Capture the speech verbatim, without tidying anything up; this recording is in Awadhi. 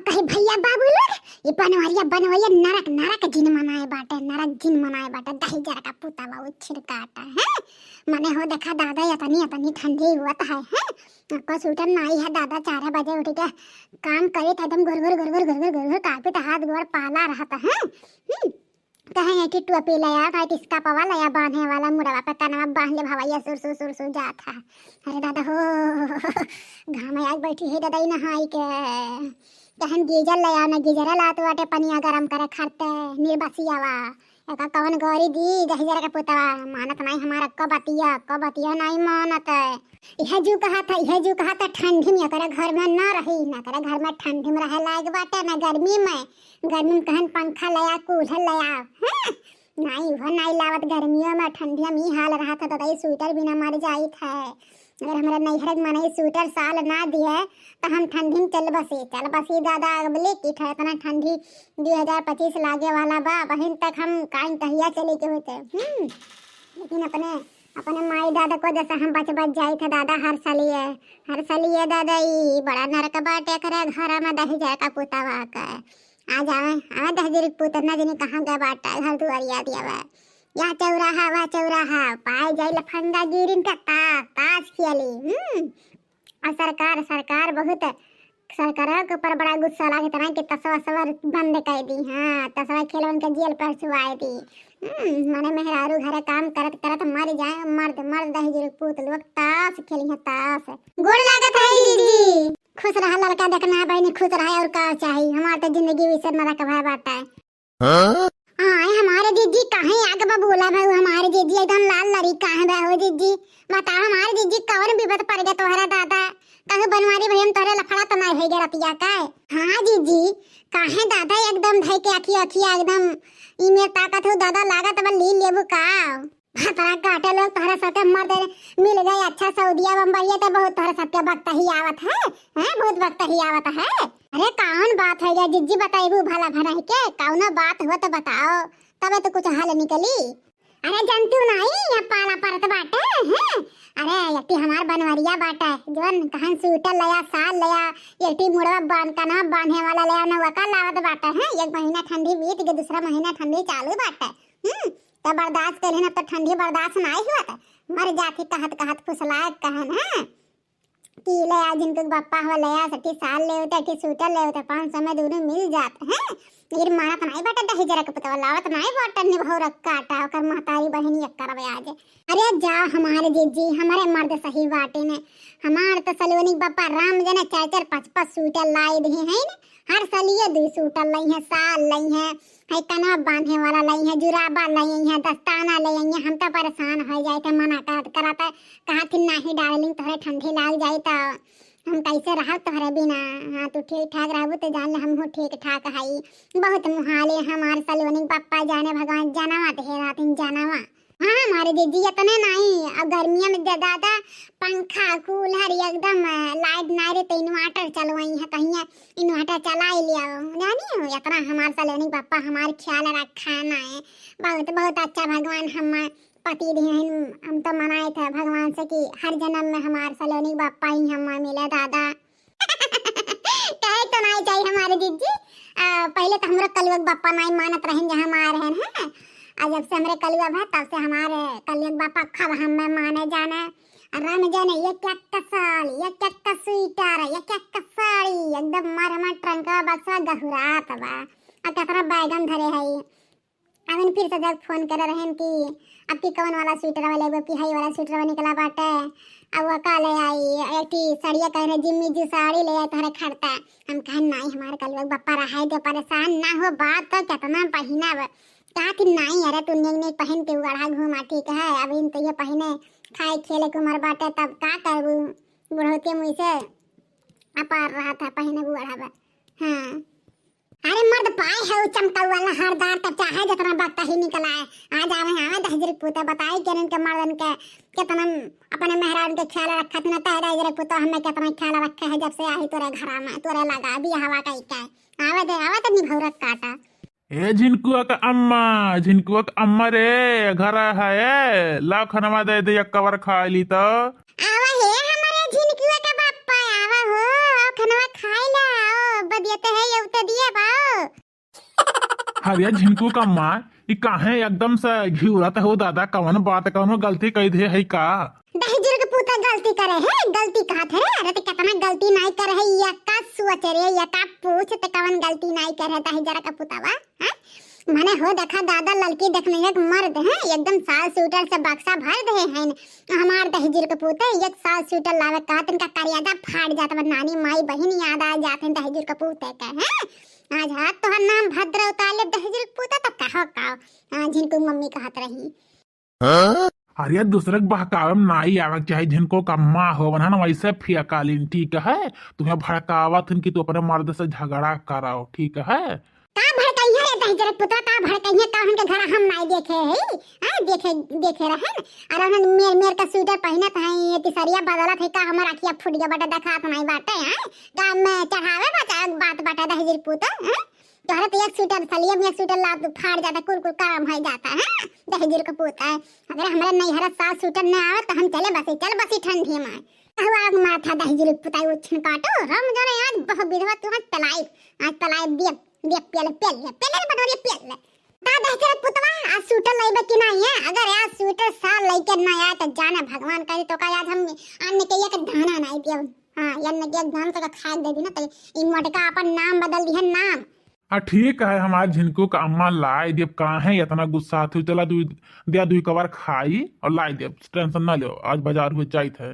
कहे भैया बाबू लोग, ये बनवरिया बनवरिया नरक नरक जिन मनाए बाटे, नरक जिन मनाए बाटे, दहिजर का पुतवा उ छिड़काटा है। मने हो देखा दादा, इतनी इतनी ठंडी हुआ है, हैं? आपको स्वेटर नाई है दादा, चार बजे उठ के काम करे तो एकदम गुरगुर गुरगुर गुरगुर गुरगुर कांपे तो हाथ गोड़ पाला रहता है। हम्म, कहे कि टोपी ले आ, भाई टिस्का पवा ले आ, बांधे वाला मुड़वा पे कनवा बांध ले भवैया सुर सुर सुर सुर जात है। अरे दादा हो, घाम आग बैठी है दादा, ई नहाई के। कहन गीजर ले आ ना, गीजर लात बाटे पनिया गरम करे खरते, निर्बसियावा। एका कवन गौरी दी, दहिजर के पुतवा, मानत नाई हमारा को बतिया, को बतिया नाई मानत है। इहे जू कहा था, इहे जू कहा था, ठंडी में एकरे घर में ना रही, ना एकरे घर में ठंडी में रहे लायक बाटे, ना गर्मी में। गर्मी में कहन पंखा ले आ, कूलर ले आ, हैं? नाई, वो नाई लावत, गर्मियों में, ठंडियों में ई हाल रहा था, तो दाई स्वेटर बिना मर जाई था। अगर हमरा नैहर के मनई स्वेटर साल ना दिए, तो हम ठंडी में चल बसी, चल बसी दादा, अगबले की ठा इतना ठंडी दो हज़ार पच्चीस लागे वाला बा, बहिन तक हम काइन कहिया चले के होते। हम्म, लेकिन अपने, अपने माई दादा को जैसे हम बच बच जाई था दादा, हर सालिए, हर सालिए दादा, ई बड़ा नरक बाटे करे घर में दहिजर का पुतवा के। आ जावे, आवे दहिजर के पुत, ना जाने कहाँ गए बाटे, घर दुआरिया दिया बा। या चौराहा, वह चौराहा, पाए जाई लफंगा गिरिन का ताश, ताश खेली। हम्म, और सरकार, सरकार बहुत, सरकार के ऊपर बड़ा गुस्सा लागे, इतना कि तसवा सवा बंद कर दी। हाँ, तसवा खेलवन के जेल पर चुआए दी। हम्म, माने मेहरारू घरे काम करत करत मर जाए, मर्द, मर्द दहिजर के पूत लोग ताश खेली है, ताश। गोड़ लागत है दीदी। खुश रहा लड़का, देखना है बहनी, खुश रहा, और का चाही? हमार तो जिंदगी वैसे नरक भय बाटे। हाँ? आए हमारे जीजी, काहे आग बा बोला भाई, हमारे जीजी एकदम लाल लरी काहे बा हो जीजी? बताओ हमारे जीजी, कौन विपत पड़ गया तोहरा दादा? कहू बनवारी भैया तोहरे लफड़ा तो नहीं होई गया रतिया का? हाँ जीजी, काहे दादा एकदम धई के अखिया अखिया एकदम ई में ताकत हो दादा, लागत बा ली लेबू का? भतरा काटे लोग तोहरे साथे मर दे, मिल गए अच्छा सऊदिया बम्बईया तो बहुत तोहरे सबके वक्त ही आवत है, हैं? बहुत वक्त ही आवत है। अरे कौन बात है या जीजी, बताइबू भला भनाई के, कौनो बात हो तो बताओ, तबे तो कुछ हल निकली। अरे जनतू नहीं, ये पाला परत बाटे, हैं? अरे यति हमार बनवरिया बाटे, जवन कहन स्वेटर लया, साल लया, यति मुड़वा बांध, कनवा बांधे वाला लया, न वका लावत बाटे, हैं? एक महीना ठंडी बीत के दूसरा महीना ठंडी चालू बाटे। हम्म, त बर्दाश्त कइले ना, त ठंडी बर्दाश्त नाई हुआ, त मर जाती कहत कहत फुसलाए कहन, हैं? कि ले आ जिनको बप्पा हो, ले आ सठी साल ले होते, कि स्वेटर ले होते, पाँच सौ में दोनों मिल जात, हैं? लेकिन मानत नाई बाटे दहिजर के पुतवा, लावत नाई बाटे निभौर काटा, ओकर महतारी बहिनी एक करबे आज। अरे जा हमारे जीजी, हमारे मर्द सही बाटे ने, हमार तो सलोनी के बप्पा राम जने चार चार पाँच पाँच स्वेटर लाई दिए हैं ने, हर सलिए दो स्वेटर लई हैं, साल लई हैं, है कनवा बांधे वाला लई है, जुराबा लई है, दस्ताना लई है। हम तो परेशान हो जाए थे, मना करत करत कहा थी नहीं डार्लिंग, तोहरे ठंडी लाग जाई तो हम कैसे रहब तोहरे बिना? हाँ, तू ठीक ठाक रहबू तो जान ले हमहू ठीक ठाक हई। बहुत मुहाले हमार सलोनी पप्पा जाने भगवान जनवा दे रहथिन जनवा। हाँ, हमारे दीदी इतने नहीं, अब गर्मिया में ज्यादा पंखा कूलर एकदम, अ, लाइट ना रहे तो इन्वर्टर चलवाई है, कहीं इन्वर्टर चला ही लिया हो, जानी हो, इतना हमार सलोनी पापा हमार ख्याल रखा ना है। बहुत, बहुत अच्छा भगवान हम पति दिए हैं, हम तो मनाए थे भगवान से कि हर जन्म में हमार सलोनी पापा ही हम मिले दादा। कहे तो नहीं चाहिए हमारे जीजी। आ, पहले तो हमरो कलुआ के बापा नहीं मानत रहन जहाँ हमारे हैं, हैं? आ, जब से हमरे कलुआ भा, तब से हमारे कलुआ के बापा खूब हमें माने जाने। आ, राम जाने, एक एक का साल, एक एक का स्वेटर, एक एक का साड़ी, एकदम मार मार ट्रंका बक्सा गहुरात बा। आ, कितना बैगन धरे है। अबहिन फिर से जब फोन करे रहन कि अब की कौन वाला स्वेटर वाले, अब की हई वाला स्वेटर वाला निकला बाटे, अब वो का ले आई, एक ठी साड़िया कहे रहे, "जिम्मी जी साड़ी ले आई तोहरे खरता।" हम कहन, "नहीं, हमारे कलुआ के बप्पा रहाई दे, परेशान ना हो, बात तो कितना पहिना बा।" कहा कि, "नहीं, अरे तू नेक नेक पहन के उगढ़ा घूमा, ठीक है, अबहिन तो ये पहिने खाए खेले के उम्र बाटे, तब का करबू, बुढ़ौती मुँह से अपार रहा था पहिने उगढ़ा बा।" हाँ। अरे मर्द पाए है उ चमकौआ लहरदार, तब चाहे जितना वक्त ही निकल आए। आ जावे, आवे दहिजर पूते, बताई के इनके मर्दन के कितना अपने मेहरान के ख्याल रखत न, तह दहिजर पूते हमें कितना ख्याल रखे है, जब से आई तोरे घरा में, तोरे लगा बियाहवा कई के। आवे दे, आवे तो निभौरत काटा। ए झिनकुआ का अम्मा, झिनकुआ का अम्मा रे, घर है, ला खनवा दे दे, एक कवर खा ली तो। आवा हे हमरे झिनकुआ का बापा, आवा हो, आओ खनवा खाई ला, आओ, बदियते है, ये उते दिए बा। अरे झिनकू का माँ, ई काहे एकदम से घिउरत हो दादा? कवन बात, कवनो गलती कइ दे है का? दहिजर के पूता गलती करे है, गलती कहत है रे। अरे ते कितना गलती नाई करे है, या का सोच रे, या का पूछ, ते कवन गलती नाई करे है दहिजर के पुतवा, हैं? मने हो देखा दादा, लड़की देखने एक मर्द है, एकदम साल स्वेटर से बक्सा भर दे है। हमार दहिजर के पूते एक साल स्वेटर लावे कहत, इनका करियाजा फाट जात बा, नानी माई बहिन याद आ जात है दहिजर के पूते के, हैं? आज हाथ तोहर नाम भद्र उतार ले दहिजर के पूते, तो कहो का? हाँ, झिनकू मम्मी कहत रही। अरे, दूसरे के बहकावे में नाई आवे के चाही, झिनकू का माँ हो, वनहन वैसे फिया कालीन, ठीक है? तुम्हें भड़कावत हन कि तू अपने मर्द से झगड़ा कराओ, ठीक है? का भड़कइहे रे दहिजर के पुतवा, का भड़कइहे? का उनके घर हम नाई देखे है, हैं? देखे, देखे रहन, और उन्हन मेर, मेर का स्वेटर पहिनत है, ये तिसरिया बदलत है, का हमर अखिया फूट गया बाटे, देखात नाई बाटे, हैं? का मैं चढ़ावे बचावे के बात बाटे दहिजर के पूता, हैं? तोहरे तो एक स्वेटर, सलिया में एक स्वेटर ला, तू फाड़ जाता, कुल कुल काम हो जाता है, दहिजर के पूत है। अगर हमारे नैहरा सास स्वेटर न आवे तो हम चले बसी, चल बसी ठंडी में। कहू आग माथा दहिजर के पुताई उछन काटो, राम जाने आज बहु विधवा तू हाथ पलाई, आज पलाई दिए, दिए पेल, पेल ले, पेल ले बटोरिया पेल ले। ता दहिजर के पुतवा, आज स्वेटर लइबे कि नहीं है? अगर आज स्वेटर साल लइके ना आए तो जाने भगवान करे तो का आज हम अन्न के एक दाना नहीं दिए। हाँ, अन्न के एक दाना तो खाए दे दी ना, तो ई मोटका अपन नाम बदल दिए, नाम। हाँ, ठीक है, हमार झिनकू का अम्मा लाई देब, काहे इतना गुस्सा थी? चला, दुई, दिया दुई कबार खाई और लाई देब, tension ना लो, आज बाजार हुए जाइत है।